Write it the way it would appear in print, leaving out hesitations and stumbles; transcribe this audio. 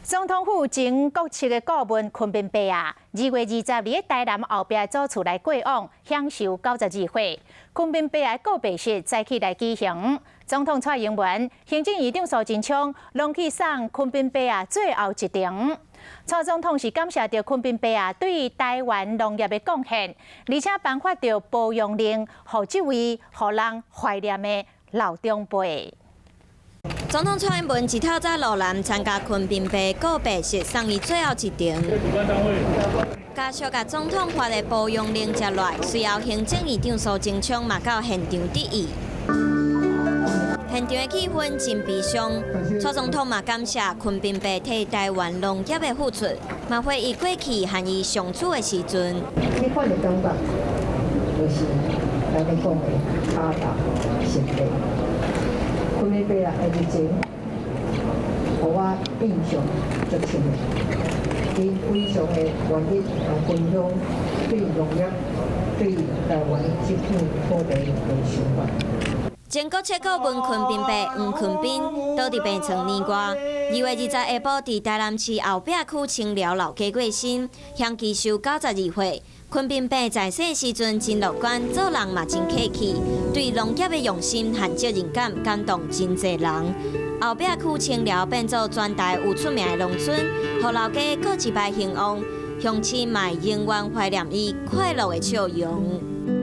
總統府前國策的顧問昆賓伯啊，2月20日佇台南後壁祖厝來過往，享壽92歲。昆賓伯仔告別式早起來舉行，總統蔡英文、行政院長蘇貞昌攏去送昆賓伯仔最後一程。蔡總統是感謝著昆賓伯仔對台灣農業的貢獻，而且頒發著褒揚令，予這位予人懷念的老長輩。總統蔡英文一透早落南參加昆賓伯告別式，送伊最後一程。家屬共總統發的褒揚令接來，隨後行政院長蘇貞昌嘛到現場致意。現場的氣氛真悲傷。蔡總統嘛感謝昆賓伯替台灣農業的付出，嘛回憶過去和伊相處的時陣。這款的感覺，就是咱咧講的阿達神父。昆賓伯仔的日子，予我印象足深的。伊非常的願意來分享對農業、對台灣這片土地的想法。前國策顧問昆賓伯黃坤斌倒佇病床年外，2月20下晡佇台南市後壁區清寮老街過身，享耆壽92歲。昆賓伯在世時陣真樂觀，做人嘛真客氣，對農業的用心和責任感感動真濟人。後壁區清寮變做全台有出名的農村，予老家閣一擺興旺，鄉親嘛永遠懷念伊快樂的笑容。